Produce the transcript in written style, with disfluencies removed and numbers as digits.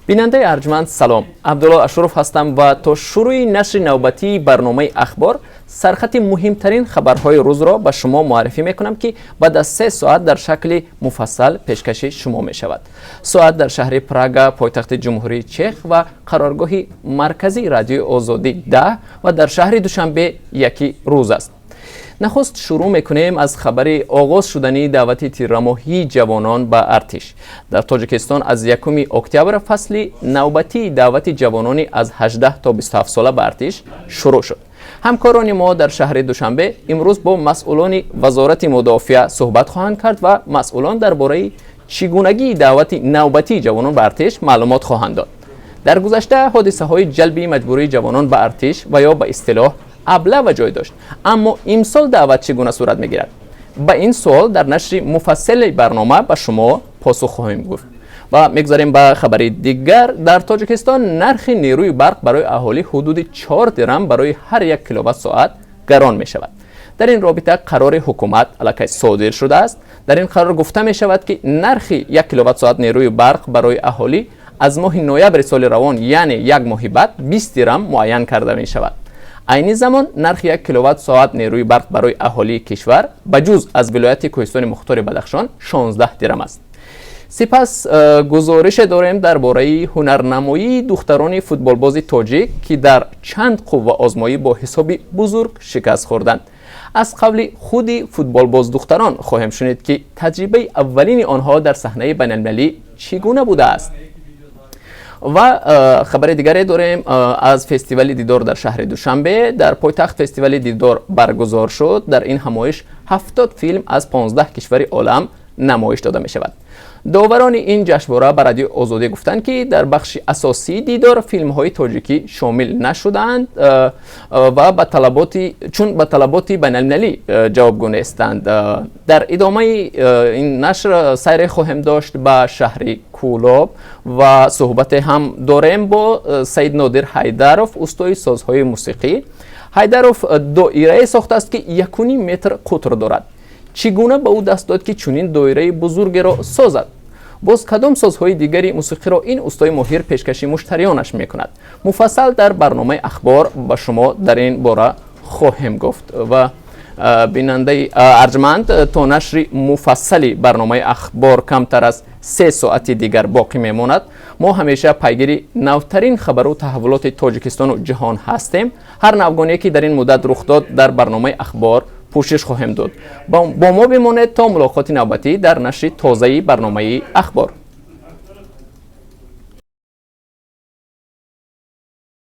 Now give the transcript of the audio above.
Бинандаи арҷманд, салом. Абдулло Ашуров ҳастам ва то шурӯи нашри навбатии барномаи «Ахбор» сархати муҳимтарин хабарҳои рӯзро ба шумо муаррифӣ мекунам, ки баъд аз 3 соат дар шакли муфассал пешкаши шумо мешавад. Соат дар шаҳри Прага, пойтахти Ҷумҳурии Чех ва қароргоҳи марказии Радиои Озодӣ, 10 ва дар шаҳри Душанбе 1 рӯз аст. Нахуст шурӯъ мекунем аз хабари оғоз шудани даъвати тиррамоҳии ҷавонон ба артиш. Дар Тоҷикистон аз 1 октябр фасли навбатии даъвати ҷавонони аз 18 то 27 сола ба артиш шурӯъ шуд. Ҳамкорони мо дар шаҳри Душанбе имрӯз бо масъулони Вазорати мудофиа суҳбат хоҳанд кард ва масъулон дар бораи чӣ гунагии даъвати навбатии ҷавонон ба артиш маълумот хоҳанд дод. Дар гузашта ҳодисаҳои ҷалби маҷбурии ҷавонон ба артиш ва ё ба истилоҳ облава ҷой дошт, аммо имсол даъват чӣ гуна сурат мегирад? Ба ин суол дар нашри муфассали барнома ба шумо посух хоҳем гуфт. Ва мегузарем ба хабари дигар. Дар Тоҷикистон нархи нерӯи барқ барои аҳолӣ ҳудуди 4 дирам барои ҳар 1 киловатт соат гарон мешавад. Дар ин робита қарори ҳукумат аллакай содир шудааст. Дар ин қарор гуфта мешавад, ки нархи 1 киловатт соат нерӯи барқ барои аҳолӣ аз моҳи ноябри соли равон, яъне як моҳи баъд, 20 дирам муайян карда мешавад. Айни замон нархи 1 киловатт соат нерӯи барқ барои аҳолии кишвар, ба ҷуз аз вилояти Кӯҳистони Мухтори Бадахшон, 16 дирам аст. Сипас гузорише дорем дар бораи ҳунарнамоии духтарони футболбози тоҷик, ки дар чанд қувваозмоӣ бо ҳисоби бузург шикаст хӯрданд. Аз қавли худи футболбоз духтарон хоҳем шунид, ки таҷрибаи аввалини онҳо дар саҳнаи байналмилалӣ чӣ гуна будааст. Ва хабари дигаре дорем аз фестивали «Дидор» дар шаҳри Душанбе. Дар пойтахт фестивали «Дидор» баргузор шуд. Дар ин ҳамоиш 70 филм аз 15 кишвари олам намоиш дода мешавад. Доварони ин ҷашнвора ба Радиои Озодӣ гуфтанд, ки дар бахши асосии «Дидор» филмҳои тоҷикӣ шомил нашудаанд ва ба талаботи чун ба талаботи байналмилалӣ ҷавобгӯ нестанд. Дар идомаи ин нашр сайре хоҳем дошт ба шаҳри Кӯлоб ва суҳбате ҳам дорем бо Саид Нодир Ҳайдаров, устои созҳои мусиқӣ. Ҳайдаров доирае сохтааст, ки 1,5 метр қутр дорад. Чӣ гуна ба ӯ даст дод, ки чунин доираи бузургеро созад? Боз кадом созҳои дигари мусиқиро ин устои моҳир пешкаши муштариёнаш мекунад? Муфассал дар барномаи «Ахбор» ба шумо дар ин бора хоҳем гуфт. Ва бинандаи арҷманд, то нашри муфассали барномаи «Ахбор» камтар аз 3 соати дигар боқӣ мемонад. Мо ҳамеша пайгири навтарин хабару таҳаввулоти Тоҷикистону ҷаҳон ҳастем. Ҳар навгоние, ки дар ин муддат рух дод, дар барномаи «Ахбор» пӯшиш хоҳем дод. Бо мо бимонед то мулоқоти навбатӣ дар нашри тозаи барномаи «Ахбор».